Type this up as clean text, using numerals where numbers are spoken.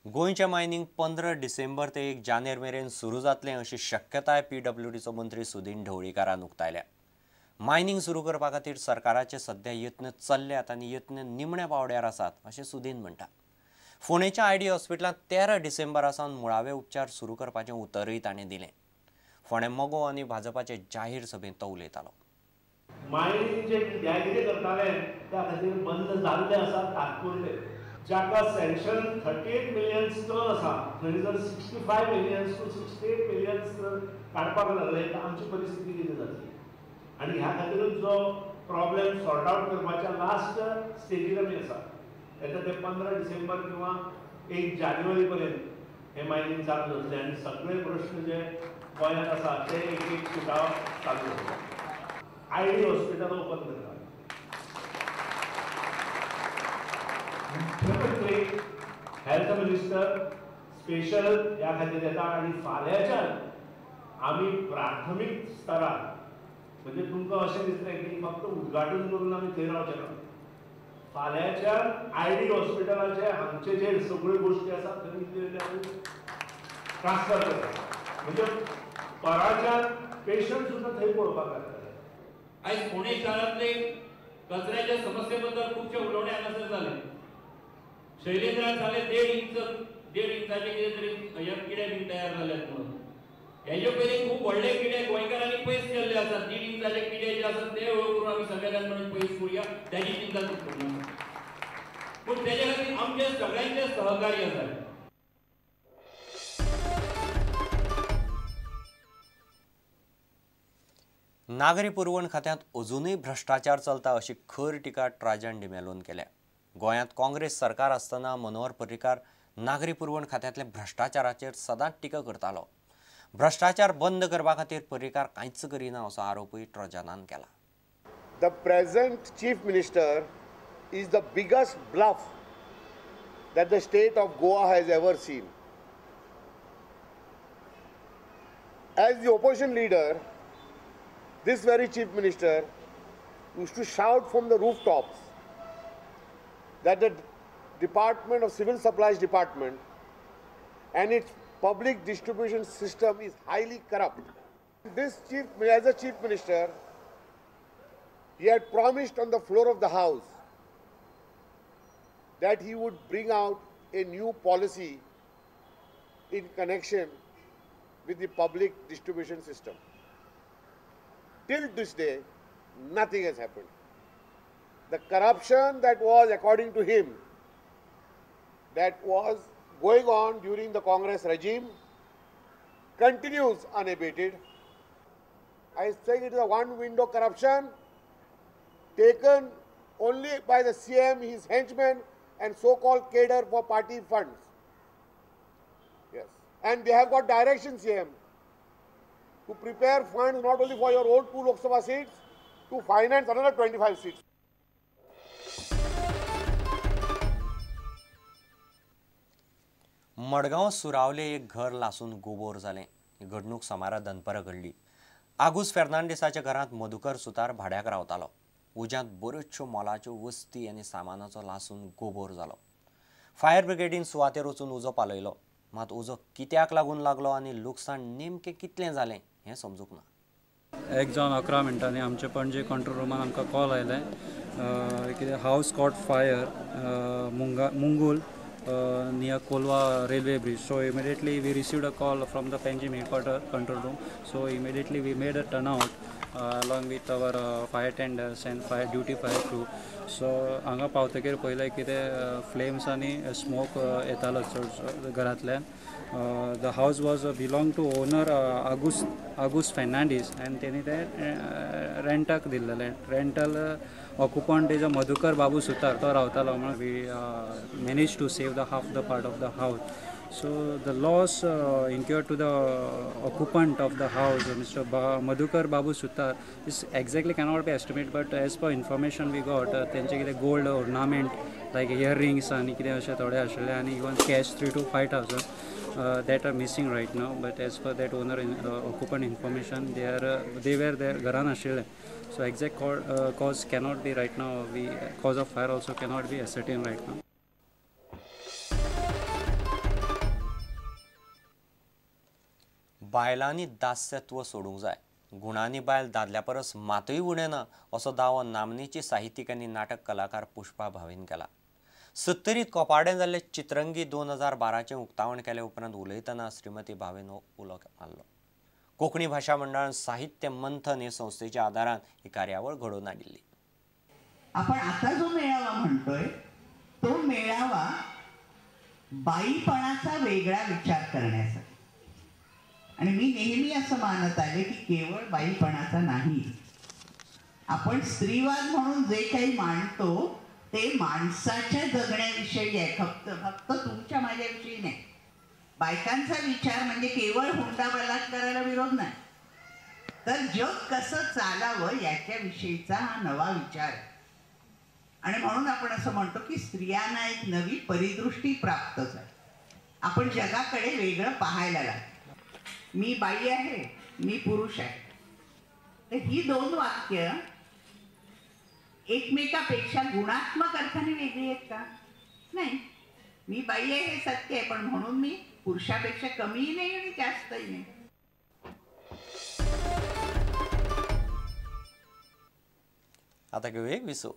गोंयचें मायनिंग 15 डिसेंबर ते 1 जानेर मेरेन सुरू जातलें अशी शक्यताय पीडब्ल्यूडीचो मंत्री सुदीन ढवळीकारान उक्तायल्या. मायनिंग सुरू करपा खातीर सरकाराचे सध्या यत्न चल्ल्यात आनी यत्न निमण्या पावड्यार आसात अशें सुदीन म्हणटा. फोंडेच्या आयडी हॉस्पिटलांत 13 डिसेंबरा सावन मुळावे उपचार सुरू करपाचें उतरूय ताणें दिलें. फोंडें मगो आनी भाजपाचे जाहीर सभेंत तो उलयतालो. मायनिंग जे कितें करताले त्या खातीर बंद जाल्ले आसा तात्पुरते. जाका सँक्शन 38 मिलियन टन आसा थंय जर 65 मिलियन्स टू 68 मिलियन्स काडपाक लागले तर आमची परिस्थिती कितें जातली. आनी ह्या खातीरूच जो प्रॉब्लेम सॉर्ट आवट करपाच्या लास्ट स्टेजीर आमी आसा. येता ते 15 डिसेंबर किंवा 1 जानेवारी पर्यंत हे मायनिंग चालू जातलें आनी सगळे प्रश्न जे गोंयांत आसा ते एक एक सुटाव चालू जातले. आयडी हॉस्पिटल ओपन करता, मुख्यमंत्री हेल्थ मिनिस्टर स्पेशल ह्या खातीर येता आनी फाल्यांच्यान आमी प्राथमीक स्तरार म्हणजे तुमकां अशें दिसलें की फक्त उद्घाटन करून आमी थंय रावचे ना. फाल्यांच्यान आयडी हॉस्पिटलाचे हांगचे जे सगळ्यो गोश्टी आसात थंय इल्ले इल्ले आमी ट्रान्सफर करता, म्हणजे पराच्यान पेशंट सुद्दां थंय पळोवपाक लागतले. आयज फोंडें शारांतले कचऱ्याच्या समस्येबद्दल खुबशे उलोवणे हांगासर जाले. शैलेंद्रान सांगलें 1.5 इंचाचे कितें तरी हे किडे बीन तयार जाल्यात म्हणून. हेजे पयलीं खूब व्हडले किडे गोंयकारांनी पयस केल्ले आसात. 1.5 इंचाचे किडे जे आसात ते हळू करून आमी सगळ्यांनी म्हणून पयस करुया, ताची चिंता करूं. पूण तेजे खातीर आमचे सगळ्यांचे सहकार्य जाय. नागरी पुरवण खात्यांत अजूनय भ्रश्टाचार चलता अशी खर टिका ट्राजन डिमेलोन केल्या. गोंयांत काँग्रेस सरकार आसतना मनोहर पर्रीकार नागरी पुरवण खात्यांतल्या भ्रश्टाचाराचेर सदांच टिका करतालो. भ्रश्टाचार बंद करपा खातीर पर्रीकार कांयच करिना असो आरोपूय ट्रोजनान केला. The present chief minister is the biggest bluff that the state of Goa has ever seen. As the opposition leader, this very chief minister used to shout from the rooftops that the Department of Civil Supplies Department and its public distribution system is highly corrupt. This chief, as a chief minister, he had promised on the floor of the house that he would bring out a new policy in connection with the public distribution system. Till this day, nothing has happened. The corruption that was, according to him, that was going on during the Congress regime continues unabated. I think it is a one-window corruption taken only by the CM, his henchmen, and so-called cadre for party funds. Yes. And they have got direction, CM, to prepare funds not only for your own 2 Lok Sabha seats, to finance another 25 seats. Madgaon सुरावले एक घर लासून गोबोर जालें. ही घडणूक सोमारा दनपरां घडली. आगूस फेर्नांडीसाच्या घरांत मधुकर सुतार भाड्याक रावतालो. उज्यांत बऱ्योचश्यो मोलाच्यो वस्ती आनी सामानाचो लासून गोबोर जालो. फायर ब्रिगेडीन सुवातेर वचून उजो पालयलो. मात उजो कित्याक लागून लागलो आनी लुकसाण नेमकें कितलें जालें हें समजूंक ना. 1 जावन 11 मिनटांनी आमचे पणजे कंट्रोल रुमान आमकां कॉल आयलें कितें house caught fire Mungul near Colva railway bridge. So immediately we received a call from the Panjim headquarter control room. So immediately we made a turnout along with our fire tenders and fire duty fire crew. So हांगा पावतकीर पळयलें कितें flames आनी smoke येतालो चड घरांतल्यान. The house was belong to owner August Fernandes आनी तेणी तें रेंटाक दिल्लेलें. Rental occupant is a Madhukar Babu Sutar, तो रावतालो. म्हणून we manage to save the half the part of the house. So the loss incurred to the occupant of the house, Mr. Madhukar Babu Sutar, is exactly cannot be estimated, but as per information we got, तेंचे कितें gold ornament like earrings आनी कितें अशें थोडे आशिल्ले आनी even cash 3 to 5 thousand that are missing right now. But as per that owner occupant information, they were there घरान आशिल्ले. So exact cause cannot be right now. We cause of fire also cannot be ascertained right now. बायलांनी दास्यत्व सोडूंक जाय. गुणांनी बायल दादल्या परस मातूय उणें ना असो दावो नामनेची साहित्यीक आनी नाटक कलाकार पुष्पा भावेन केला. सत्तरीत कोपार्डें जाल्ले चित्रंगी 2012चें उक्तावण केले उपरांत उलयतना श्रीमती भावेन हो उलो मारलो. कोंकणी भाशा मंडळान साहित्य मंथन हे संस्थेच्या आदारान ही कार्यावळ घडोवन हाडिल्ली. आपण आता जो मेळावा म्हणतोय तो मेळावा बाईपणाचा वेगळा विचार करण्याचा, आणि मी नेहमी असं मानत आले की केवळ बाईपणाचा नाही, आपण स्त्रीवाद म्हणून जे काही मांडतो ते माणसाच्या जगण्याविषयी आहे, फक्त फक्त तुमच्या माझ्याविषयी नाही. बायकांचा विचार म्हणजे केवळ हुंडा बलात्काराला विरोध नाही, तर जग कसं चालावं याच्याविषयीचा हा नवा विचार. आणि म्हणून आपण असं म्हणतो की स्त्रियांना एक नवी परिदृष्टी प्राप्त झाली, आपण जगाकडे वेगळं पाहायला लागलो. मी बाई आहे, मी पुरुष आहे, तर ही दोन वाक्य एकमेकापेक्षा गुणात्मक अर्थाने वेगळी आहेत का? नाही. मी बाई आहे हे सत्य आहे, पण म्हणून मी पुरुषापेक्षा कमीही नाही आणि जास्तही नाही. आता घेऊ एक विसव.